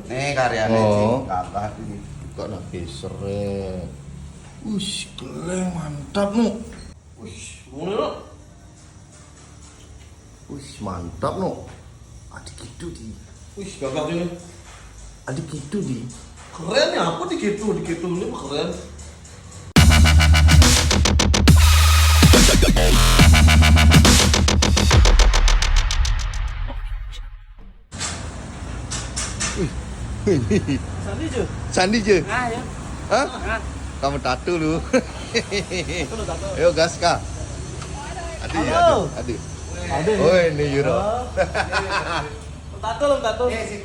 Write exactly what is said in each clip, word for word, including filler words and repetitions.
Nih karyane, oh, sing gagah iki. Kok nak geser, eh. Wis, keleng mantap, no. Wis, ngono, no. Wis, mantap, no. Adik gitu, di. Wis, gagah ini. Adik gitu, di. Keren ya, apa di gitu, di gitu ini mah keren. Sandi je. Sandi je. Ah, ya. Hah? Ah. Kamu tato lu. Tato lu, tato. Ayo, gas kah? Aduh, halo. Aduh, aduh. Aduh. Oh, ini Euro. Oh. Tato lu, tato. Eh, si.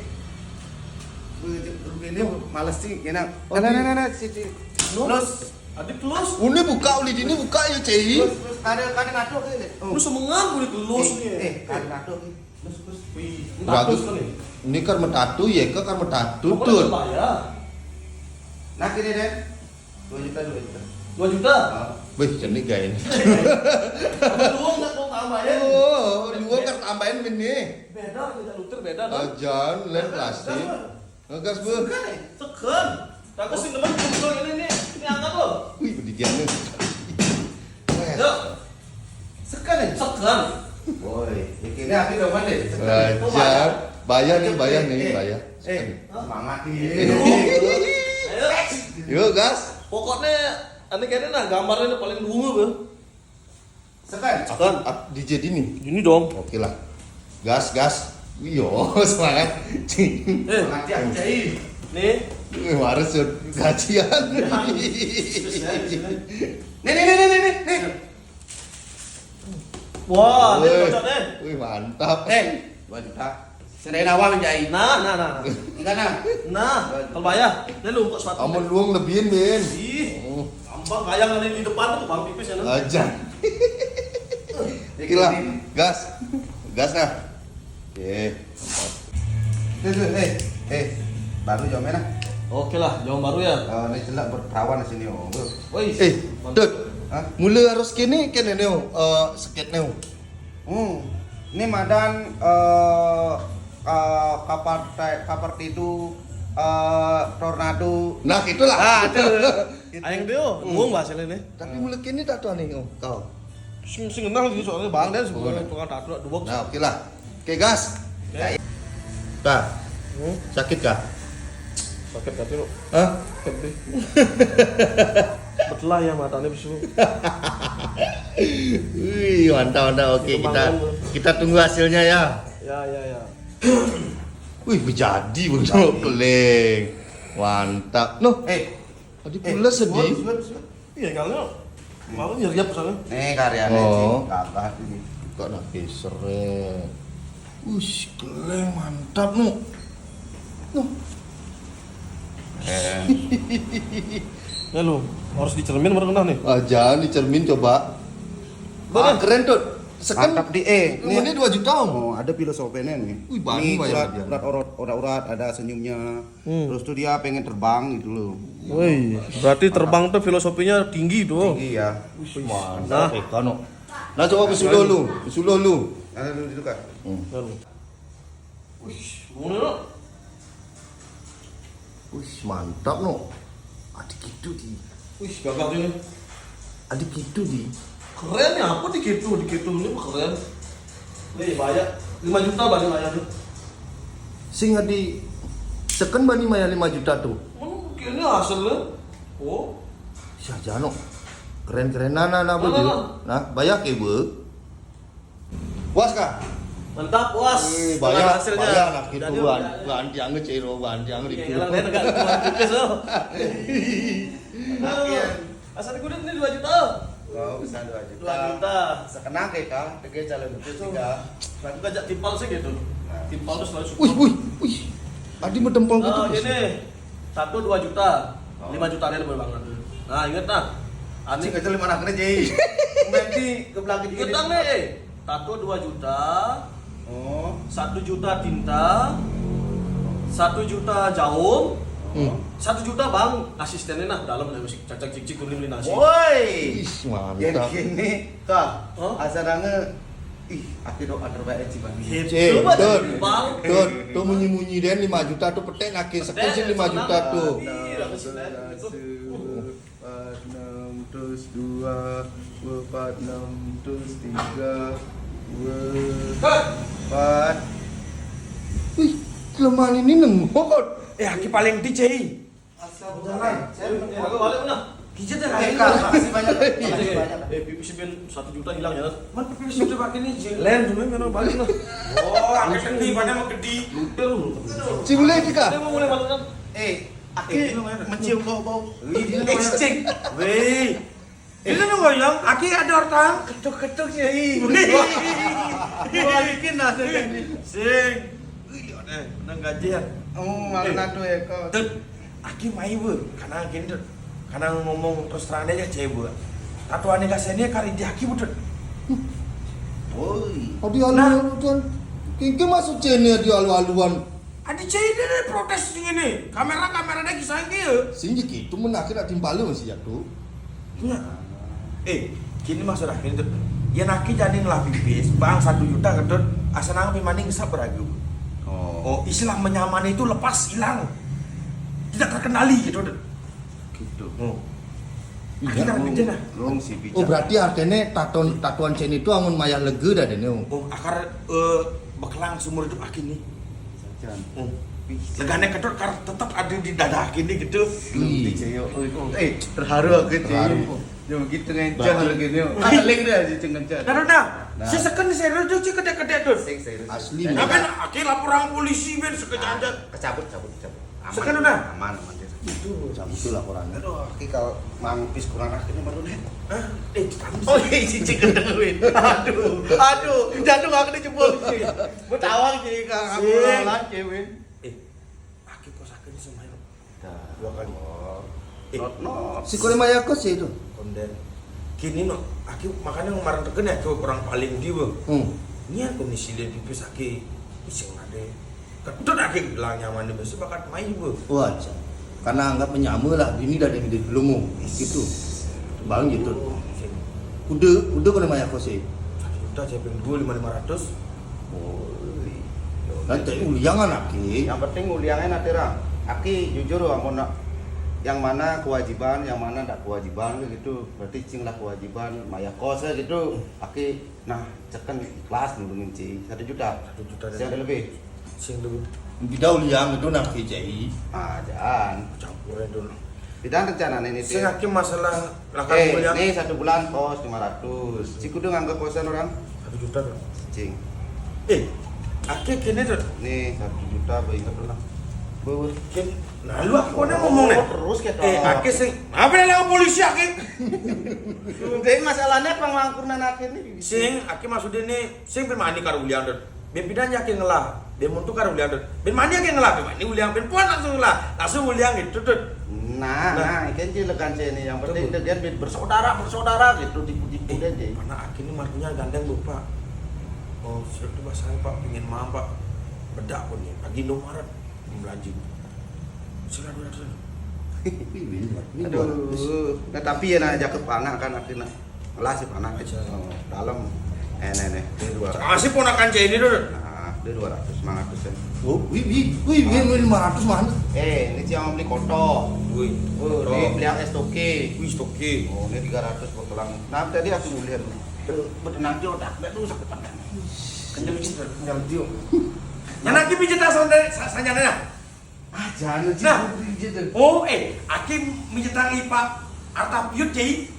Ini males sih, enak. Oh, nah, nah, nah, nah, si, si. Terus. Adik terus. Ini buka, uli ini buka ya, Cei. Terus, terus. Ada, ada ngaco ke ini. Oh. Lu semengan gue terus nih. Eh, eh, ada ngaco nih. Terus, terus. Wih, bagus. Bagus nih. Ini karma tato ya, ke karma tato tuh. Pokoknya bayar. Nah, gini deh. Dua juta, dua juta. Dua juta? Ah. Wih, cenik gak ini? Lu nggak mau tambahin? Oh, lu nggak tambahin ini. Beda, beda luter, beda, kan? Ajan, lain plastik. Ngegas, Bu. Segan, eh? Segan. Aku sih temen kumpul ini nih. Ini angkat lo. Wih, pendidikannya. Yuk. Segan, eh? Segan. Woi, ini aku udah mandi. Segan. Ajar. Bayar nih, bayar nih, eh, bayar. Eh, semangat nih. Ayo. Yuk, gas. Pokoknya, aneh kayaknya nah, gambarnya paling dulu, Bu. Sekan. Sekan. Ah, D J Dini. Ini dong. Oke lah. Gas, gas. Iyo, semangat. Eh, semangat ya, Cai. Nih. Wih, harus gajian. Ya, terus ya, terus ya. Nih, nih, nih, nih, nih, nih. Wah, ini cocok deh. Wih, mantap. Eh, dua juta. Serain awal, Jai. Nah, nah, nah, nah. Enggak, nah. Nah, kalau bayar, dia lumpuk sepatu. Kamu luang lebihin, Bin. Ih, oh, gampang. Kayak yang ada di depan tuh, Bang, pipis ya, nah. Aja. Gila, gas. Gas, nah. Oke. Tuh, tuh, eh, eh. Baru jawabnya, nah. Oke lah, jawab baru ya. Oh, ini celak berperawan di sini, oh. Woi, eh, mantap. Tut. Hah? Mula harus kini, kini, Neo. Eh, sakit, Neo. Hmm. Ini madan, eh, ka-, kapar te-, kapar tidu, eh, tornado. Nah, itulah. Ah, itu. Gitu. Aing dia, hmm, buang bahasa ini. Tapi mulai kini tak tahu nih, oh, kau. Sing, sing kenal gitu soalnya Bang dan sebenarnya tukang tato dua box. Nah, oke lah. Oke, gas. Oke. Kah? Hmm? Sakit kah? Sakit kah, Tio? Hah? Sakit deh. Betelah ya matanya bisu. Wih, mantap, mantap. Oke, kita, kita tunggu hasilnya ya. Ya, ya, ya. Wih, jadi betul, keleng. Mantap. Noh, eh, tadi eh, pula sedih. Iya, kalau malu nyeriap sana. Nih karyanya, oh, sih, gagah ini. Kok nak geser, eh. Ush, keleng mantap, no. No. Eh. Ya lu, harus dicermin baru kena nih. Ah, jangan dicermin coba. Wah, keren tuh. Sekan mantap di, eh, ini dua juta, Om. Oh, ada filosofinya nih. Wih, banyak. Ini urat, urat, urat, ada senyumnya. Hmm. Terus tuh dia pengen terbang gitu loh. Woi, berarti terbang tuh filosofinya tinggi tuh. Tinggi ya. Wih, mantap, nah. Eh, Kano. Nah, coba pesuloh lu, pesuloh lu. Nah, lu itu kan. Hmm. Lalu. Wih, ngono lo. Wih, mantap, no. Adik gitu, di. Wih, gagah ini. Adik gitu, di. Keren ya, apa di gitu, di gitu ini mah keren. Nih, bayar lima juta, balik bayar nih. Sing adi seken bani maya lima juta tuh. Mana kini hasilnya? Oh. Syah Jano. Keren-keren. Nah, nah, nah, nah, Bu. Nah, bayar ke, Bu. Puas kah? Mantap, puas. Wih, bayar, hasilnya. Bayar anak itu, jadi, bukan, bukan tiang kecil, bukan tiang. Iya, ribut. Yang lain agak kurang tipis, loh. Iya. Asal kulit ini dua juta. Oh, bisa dua juta. Dua juta. Sekenang ke kah? Tege calon itu juga. Aku ngajak timpal sih gitu. Nah. Timpal tuh selalu support. Wih, wih, wih. Adi medempong gitu, oh, Bos. Ini. Satu dua juta. Oh. Lima juta lebih banget. Nah, inget nah. Anjing aja lima anak kerja. Nanti ke belakang inget dong nih. Satu dua juta. Oh. Satu juta tinta. Satu juta jarum. Hmm. Satu juta bang asistennya nah dalam ada musik cacak cicik kuning nasi. Woi. Ih, mantap. Jadi gini, kah? Hah? Asal dange Ih, aki doa terbaik sih, Bang. Cek, Coba Tut. dari Bang. Tut, tu munyi-munyi dan lima juta tu petek naki sekian sih lima juta tu. Ih, habis itu. Empat enam terus dua, empat enam terus tiga, empat. Wih, kelemahan ini nengot. Eh, aki paling di, Cei. Jalan. Saya Kita dah Eh, lain. Kak, makasih banyak. Makasih banyak. Eh, pipis ben satu juta hilang ya. Man pipis sudah pakai ni, Cei. Lain dulu, mana balik lah. Oh, angkat gede, mana mau gede. Cing boleh juga. Saya mau mulai malam. Eh, aki mencium bau-bau. Eh, cek. Weh. Ini nih, Bang, yang aki ada orang ketuk-ketuk, Cei. Balikin lah, Cei. Sing. Wih, lihat, eh, menang gajian. Oh, malu nado ya kau. Tut, aki mai be, karena gini, Tut. Karena ngomong terus terang aja, Cei, be. Tatuan kasih ini kari di aki, Tut. Woi. Adi alu-aluan. Kiki masuk channel di alu-aluan. Adi, Cei, dia ada protes sing ini. Kamera, kamera ada kisah dia. Sing gitu menakhir nak timpal lu masih jatuh. Nah. Eh, gini maksud aki, Tut. Ya, aki jadi ngelah pipis, bang, satu juta, Tut. Asal nang pimani ngesap beragu. Oh. Oh, istilah menyamani itu lepas, hilang. Tidak terkendali gitu, Tut. Gitu. Oh. Iya, Kita lu- bikin lah. Lu si bijak. Oh, berarti artinya taton tatuan Ceni itu amun mayah lega dah dene. Oh, akar, eh, bekelang seumur hidup aki nih. Jan. Oh. Legane, Tut, kar tetap ada di dada aki nih gitu. Ih, Ceo. Oi, oh. Eh, terharu aku, Ceo. Terharu. Ya begitu ngencang lagi nih. Ah, link dah, Ceo, ngencang. Nah, Tut, nah. Nah. Si seken serius tuh, si kedek-kedek tuh. Sing serius. Asli. Tapi nak aki laporan polisi, Ben, sekejap. Kecabut, cabut, cabut. Aman. Sekarang udah? Aman, aman. Itu cabut itu laporannya. Aduh, aki kalau mang pis kurang ah, ini baru nih. Hah? Eh, kamu Oh, iya, cicing kedengerin. Aduh, aduh, jatuh nggak kena jempol sih. Mau tawang sih, Kang. Aku Sing. lawan, Kevin. Eh, aki kos aki nih sama lu. Dah. Dua kali. Oh. Eh. Not, not. Si Kore Mayako sih itu. Konden. Kini no, aki makanya kemarin teken ya ke orang paling di, Bang. Hmm. Ini aku nih sih, lihat pipis aki, iseng ada. Ketut aki gelang nyaman, besok bakat main, Bang. Wah, aja. Karena anggap menyama lah, ini dari yang dulu gitu. Bang gitu. Sing. Udah, udah Kore Mayako sih. Satu juta saya pengen dua, lima, lima ratus. Oh, iya. Nanti uliangan aki. Yang penting uliannya nanti, Rang. Aki jujur, amun nak, yang mana kewajiban, yang mana ndak kewajiban gitu. Berarti cing lah kewajiban, maya kos gitu. Aki, nah, ceken ikhlas nulungin cing. Satu juta. Satu juta. Siapa lebih? Sing dulu. Kita uliang itu nak K C I. Ah, jangan. Campurnya dulu. Kita rencana ini Sing tuh. aki masalah lakar Eh, kuliah. Ini satu bulan kos lima ratus. Cik udah nganggo kosan orang. Satu juta tuh. Cing. Eh, aki kini tuh. Nih, satu juta, Bang, inget lah. Bawur. Kin, nah, lu aku udah ngomong nih. Terus kita. Eh, aki sing. Apa yang lawan polisi aki? Jadi masalahnya pang langkurnana aki nih. Sing, aki maksudnya nih, sing pemani karo ulian tuh. Ben pindah aki ngelah, ben muntu karo ulian tuh. Ben mani aki ngelah, ben mani ulian, ben puan langsung ngelah, langsung ulian gitu tuh. Nah, Nah. nah, kan cing lekan cing ini yang penting Betul. dia bersaudara, bersaudara gitu, tipu-tipu dia cing. Mana aki ini markunya gandeng lupa. Oh, sudah tuh bahasa Pak, pingin mampah. Bedak pun nih, pagi Indomaret belanja. Sila dua ratus. Nah, tapi ya nak jaket panah kan akhirnya. Ngelah sih panah aja. Oh, dalam. Eh, nih, nih, dia dua ratus. Masih ponakan cek ini tuh. Nah, dia dua ratus, lima ratus ya. Oh, wih, wih, wih, wih, wih, lima ratus mana? Eh, ini cing mau beli kotor. Wih, Oh, ini beli yang es toke. Wih, toke. Oh, ini tiga ratus buat tulang. Nah, tadi aku melihat. Betul nanti otak dia tuh sakit banget. Kenyal gitu, kenyal dia. Nah, aki pijit asal dari sa- sanya nih. Ah, jangan Nah. gitu. Oh, eh, aki pijit tangi Pak Arta Piut, Cei.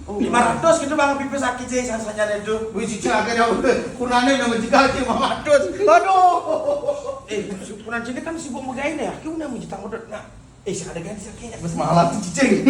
Oh. Lima ratus gitu, Bang, pipis aki, Cei, sanya itu. Wih, cicing akhirnya udah kunane nama juga aja lima ratus. Aduh. Eh, si Punan sini kan sibuk megain ya. Aki udah pijit tangi udah. Nah, eh, sing ada ganti aki. Mas malah tuh cicing.